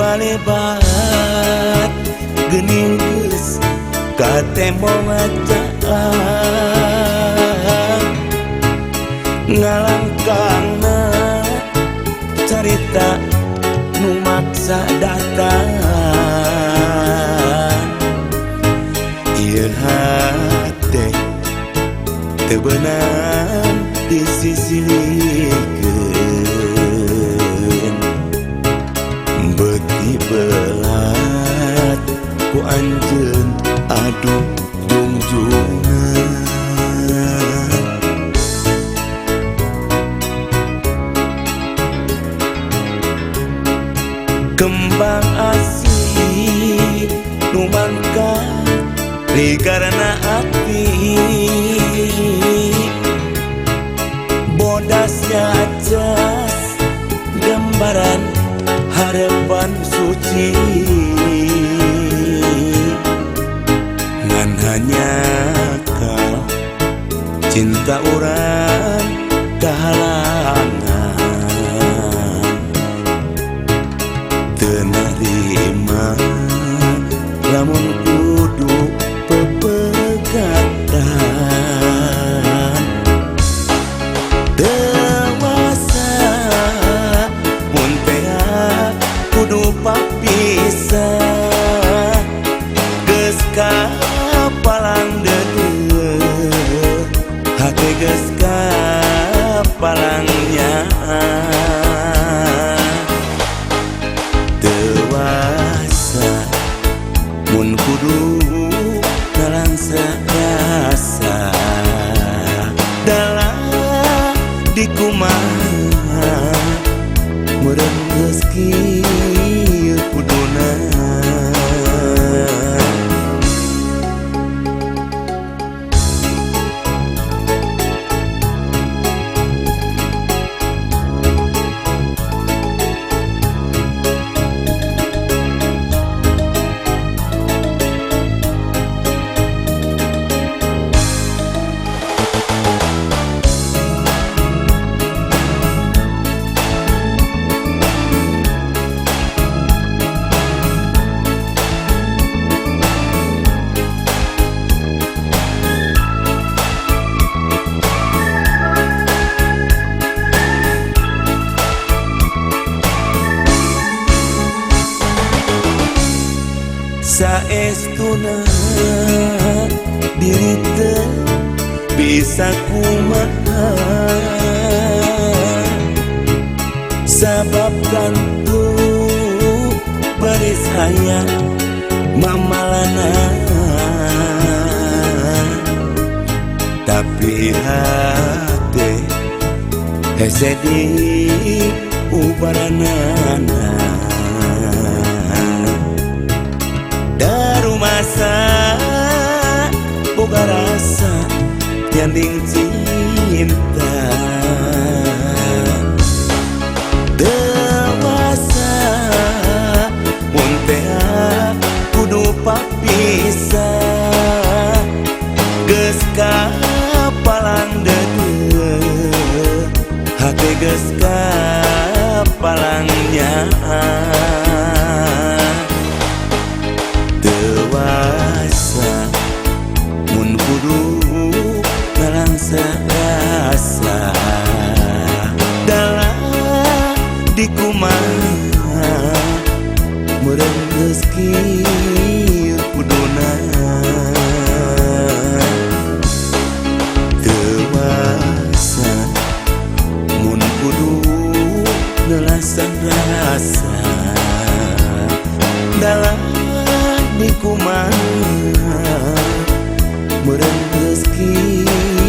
Malebat geuning geus ka tembong ngajak ngalangkangna carita nu maksa datang ieu hate teu beunang disisilikeun beuki belat ku anjeun aduh jungjungan. Kembang asih nu mangkat ligarna ati bodasnya jas gambaran harapan suci ngan hanya kal cinta urang kahalangan teu narima lamun kudu pepegatan dewasa mun tea kudu papisah geus kapalang deudeuh hate geus kapalang nyaah dewasa mun kudu nalangsa rasa dalam dikumaha meureun geus kieu kuduna. Saestuna diri teu bisa kumaha sabab kantu baris hayang mamalana tapi hate hese di ubaranana darumasa boga rasa nyanding cinta dewasa mun tea kudu papisah geus kapalang deudeuh hate geus kapalang nyaah dewasa mun kudu nalangsa rasa dalam dikumaha meureun geus kieu kuduna dewasa mun kudu nalasan rasa dalam dikumaha meureun geus kieu.